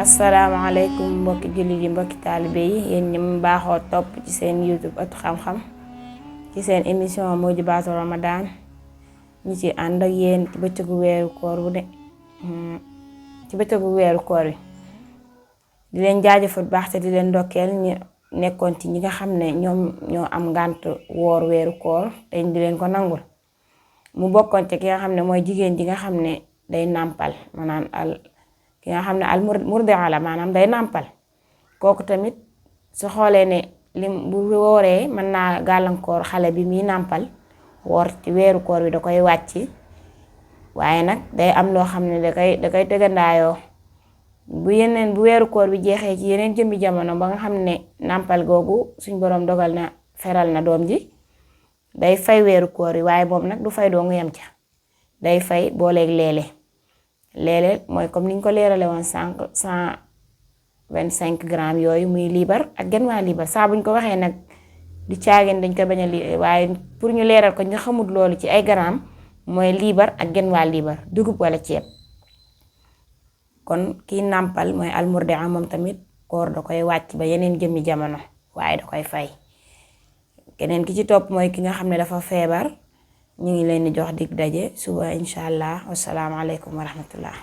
asalaamaaleykum mbokki jullit yi mbokki taalibe yi yéen ñi mu baaxoo topp ci seen YouTube Ëttu Xam-Xam ci seen émission Mujibatu Ramadan ñi ci ànd ak yéen ci bëccëgu weeru koor bu weeru koor wi di leen jaajëfal baax te di leen ndokkeel ñi nekkoon ci ñi nga xam ne ñoom ñoo am ngànt woor weeru koor te di leen ko nangul mu bokkoon ci ki nga xam ne mooy jigéen ji nga xam ne day nàmpal maanaam ki nga xam ne al murdia la maanaam day nàmpal kooku tamit su xoolee ne lim bu wooree mën naa gàllankoor xale bi muy nàmpal woor ci weeru koor wi da koy wàcc waaye nag day am loo xam ne da koy tegandaayoo bu weeru koor bi jeexee ci yeneen jëmmi jamono ba nga xam ne nàmpal googu suñ boroom dogal na feral na doom ji day fay weeru koor yi waaye moom nag du fay doo nga yem ca day fay booleeg léeg-léeg mooy comme niñ ko leerale woon sànq 125 grammes yooyu muy liibar ak genn waa liibar saa buñ ko waxee nag du caagin dañ ko bañ a waaye pour ñu leeral ko nga xamul loolu ci ay grammes mooy liibar ak genn waa liibar dugub wala ceeb kon kii nàmpal mooy almurdia moom tamit koor da koy wàcc ba yeneen jëmmi jamono waaye da koy fay keneen ki ci topp mooy ki nga xam ne dafa feebar ñu ngi leen di jox dig daje suba incha allah wasalaamaaleykum wa rahmatullah